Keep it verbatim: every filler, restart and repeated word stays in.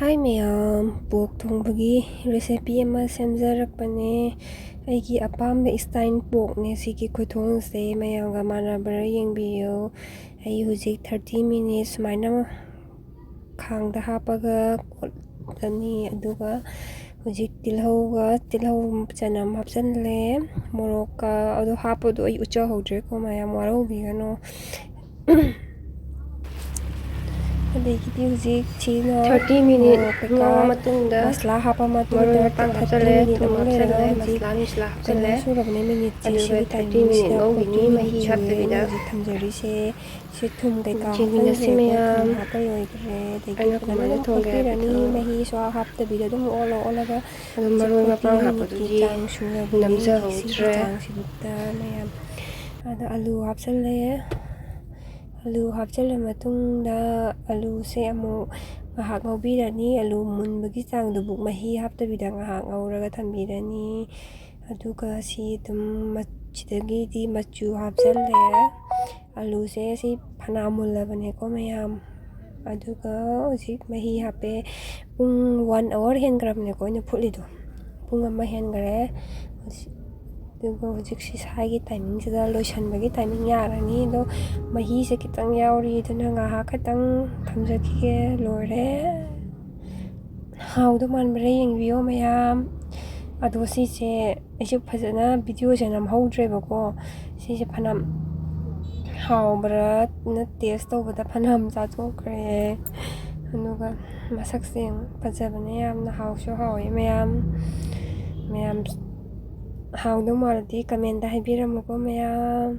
ꯍꯥꯏ ꯃꯌꯥꯝ, ꯄꯣꯛ ꯊꯣꯡꯕꯒꯤ ꯔꯦꯁꯤꯄꯤ ꯑꯃ ꯁꯦꯝꯖꯔꯛꯄꯅꯦ꯫ ꯑꯩꯒꯤ ꯑꯄꯥꯝꯕ ꯏꯁꯇꯥꯏꯜ ꯄꯣꯛꯅꯦ꯫ ꯁꯤꯒꯤ ꯈꯨꯊꯣꯡꯁꯦ ꯃꯌꯥꯝꯒ ꯃꯥꯟꯅꯕ꯭ꯔꯥ ꯌꯦꯡꯕꯤꯌꯨ꯫ ꯑꯩ ꯍꯧꯖꯤꯛ ꯊꯥꯔꯇꯤ ꯃꯤꯅꯤꯠ ꯁꯨꯃꯥꯏꯅ ꯈꯥꯡꯗ ꯍꯥꯞꯄꯒ ꯑꯣꯠꯂꯅꯤ꯫ ꯑꯗꯨꯒ ꯍꯧꯖꯤꯛ ꯇꯤꯜꯍꯧꯒ, ꯇꯤꯜꯍꯧ ꯆꯅꯝ ꯍꯥꯞꯆꯜꯂꯦ, ꯃꯣꯔꯣꯛꯀ꯫ ꯑꯗꯣ ꯍꯥꯞꯄꯗꯣ ꯑꯩ ꯎꯠꯆꯍꯧꯗ꯭ꯔꯦꯀꯣ ꯃꯌꯥꯝ, ꯋꯥꯔꯧꯕꯤꯒꯅꯨ꯫ ꯑꯗꯒꯤꯗꯤ ꯍꯧꯖꯤꯛ ꯁꯤꯅ ꯊꯥꯔꯇꯤ ꯃꯤꯅꯤꯠ ꯃꯣꯔꯣꯛ ꯀꯩꯀꯥ ꯉꯧꯔ ꯃꯇꯨꯡꯗ ꯃꯁꯂꯥ ꯍꯥꯞꯄ ꯃꯇꯨꯡꯗ ꯃꯔꯣꯏ ꯃꯄꯥꯡ ꯊꯥꯔꯇꯤ ꯍꯥꯞꯆꯜꯂꯦ, ꯃꯤꯅꯤꯠ ꯊꯨꯝ ꯑꯃꯨꯛ ꯍꯥꯞꯆꯜꯂꯦ, ꯂꯩꯔꯒ ꯍꯧꯖꯤꯛ ꯃꯁꯂꯥ ꯅꯨꯡꯁꯂꯥ ꯀꯩꯅꯣ ꯍꯥꯞꯆꯜꯂꯦ꯫ ꯁꯨꯔꯕꯅꯦ, ꯃꯤꯅꯤꯠꯁꯦ꯫ ꯑꯗꯨꯒ ꯁꯤꯒꯤ ꯊꯥꯔꯇꯤ ꯇꯥꯏꯃꯤꯡꯁꯤꯗ ꯃꯤꯅꯤꯠ ꯉꯧꯈꯤꯅꯤ, ꯑꯩꯈꯣꯏꯒꯤ ꯃꯍꯤ ꯍꯥꯞꯇꯕꯤꯗ꯫ ꯍꯧꯖꯤꯛ ꯊꯝꯖꯔꯤꯁꯦ꯫ ꯁꯤ ꯊꯨꯝ ꯀꯩꯀꯥ ꯌꯦꯡꯃꯤꯟꯅꯁꯤ ꯍꯥꯞꯆꯤꯟꯈ꯭ꯔꯦꯀꯣ, ꯊꯨꯝ ꯃꯌꯥꯝ꯫ ꯍꯥꯞꯄ ꯂꯣꯏꯈ꯭ꯔꯦ꯫ ꯑꯗꯒꯤ ꯑꯩꯅ ꯐꯖꯅ ꯀꯃꯥꯏꯅ ꯑꯗꯨꯝ ꯊꯣꯡꯒꯦ ꯑꯣꯠꯄꯤꯔꯅꯤ꯫ ꯍꯥꯏꯕꯗꯣ꯫ ꯃꯍꯤ ꯁꯨꯡꯍꯥꯞ ꯍꯥꯞꯇꯕꯤꯗ ꯑꯗꯨꯝ ꯑꯣꯠꯂ ꯑꯣꯠꯂꯒ ꯑꯗꯨꯝ ꯁꯤ ꯃꯔꯣꯏ ꯊꯥꯔꯇꯤ ꯃꯄꯥꯡ ꯃꯤꯅꯤꯠꯀꯤ ꯍꯥꯞꯄꯗꯨꯗꯤ ꯆꯥꯡ ꯁꯨꯔꯕꯅꯦ꯫ ꯁꯤꯒꯤ ꯅꯝꯖꯍꯧꯗ꯭ꯔꯦ꯫ ꯆꯥꯡꯁꯤꯕꯨꯛꯇ ꯃꯌꯥꯝ꯫ ꯑꯗ ꯑꯂꯨ ꯍꯥꯞꯆꯜꯂꯦ꯫ ꯑꯂꯨ ꯍꯥꯞꯆꯜꯂ ꯃꯇꯨꯡꯗ ꯑꯂꯨꯁꯦ ꯑꯃꯨꯛ ꯉꯥꯏꯍꯥꯛ ꯉꯧꯕꯤꯔꯅꯤ꯫ ꯑꯂꯨ ꯃꯨꯟꯕꯒꯤ ꯆꯥꯡꯗꯨꯕꯨꯛ ꯃꯍꯤ ꯍꯥꯞꯇꯕꯤꯗ ꯉꯥꯏꯍꯥꯛ ꯉꯧꯔꯒ ꯊꯝꯕꯤꯔꯅꯤ꯫ ꯑꯗꯨꯒ ꯁꯤ ꯑꯗꯨꯝ ꯃ-, ꯁꯤꯗꯒꯤꯗꯤ ꯃꯆꯨ ꯍꯥꯞꯆꯜꯂꯦ꯫ ꯑꯂꯨꯁꯦ ꯁꯤ ꯐꯅ ꯃꯨꯜꯂꯕꯅꯦꯀꯣ ꯃꯌꯥꯝ꯫ ꯑꯗꯨꯒ ꯍꯧꯖꯤꯛ ꯃꯍꯤ ꯍꯥꯞꯄꯦ꯫ ꯄꯨꯡ ꯋꯥꯟ ꯑꯋꯥꯔ ꯍꯦꯟꯈ꯭ꯔꯕꯅꯦꯀꯣ ꯑꯩꯅ ꯐꯨꯠꯂꯤꯗꯣ꯫ ꯄꯨꯡ ꯑꯃ ꯍꯦꯟꯈꯔꯦ꯫ ꯍꯧꯖꯤꯛ-, ꯑꯗꯨꯒ ꯍꯧꯖꯤꯛ ꯁꯤ ꯁ꯭ꯋꯥꯏꯒꯤ ꯇꯥꯏꯃꯤꯡꯁꯤꯗ ꯂꯣꯏꯁꯤꯟꯕꯒꯤ ꯇꯥꯏꯃꯤꯡ ꯌꯥꯔꯅꯤ꯫ ꯑꯗꯣ ꯃꯍꯤꯁꯦ ꯈꯤꯇꯪ ꯌꯥꯎꯔꯤ, ꯑꯗꯨꯅ ꯉꯥꯏꯍꯥꯛ ꯈꯛꯇꯪ ꯊꯝꯖꯈꯤꯒꯦ꯫ ꯂꯣꯏꯔꯦ꯫ ꯍꯥꯎꯗꯧ ꯃꯥꯟꯕ꯭ꯔꯥ ꯌꯦꯡꯕꯤꯌꯣ ꯃꯌꯥꯝ꯫ ꯑꯗꯣ ꯁꯤꯁꯦ ꯑꯩꯁꯨ ꯐꯖꯅ ꯚꯤꯗꯤꯑꯣꯁꯦ ꯅꯝꯍꯧꯗ꯭ꯔꯦꯕꯀꯣ꯫ ꯁꯤꯁꯦ ꯐꯅꯌꯥꯝ ꯍꯥꯎꯕ꯭ꯔꯥꯅ ꯇꯦꯁ ꯇꯧꯕꯗ ꯐꯅꯌꯥꯝ ꯆꯥꯊꯣꯛꯈ꯭ꯔꯦ꯫ ꯑꯗꯨꯒ ꯃꯁꯛꯁꯦ ꯌꯦꯡꯉꯨ, ꯐꯖꯕꯅꯦ ꯌꯥꯝꯅ, ꯍꯥꯎꯁꯨ ꯍꯥꯎꯋꯦ ꯃꯌꯥꯝ꯫ ꯃꯌꯥꯝ ꯍꯥꯎꯗꯧ ꯃꯥꯜꯂꯗꯤ ꯀꯃꯦꯟꯗ ꯍꯥꯏꯕꯤꯔꯝꯃꯨꯀꯣ ꯃꯌꯥꯝ꯫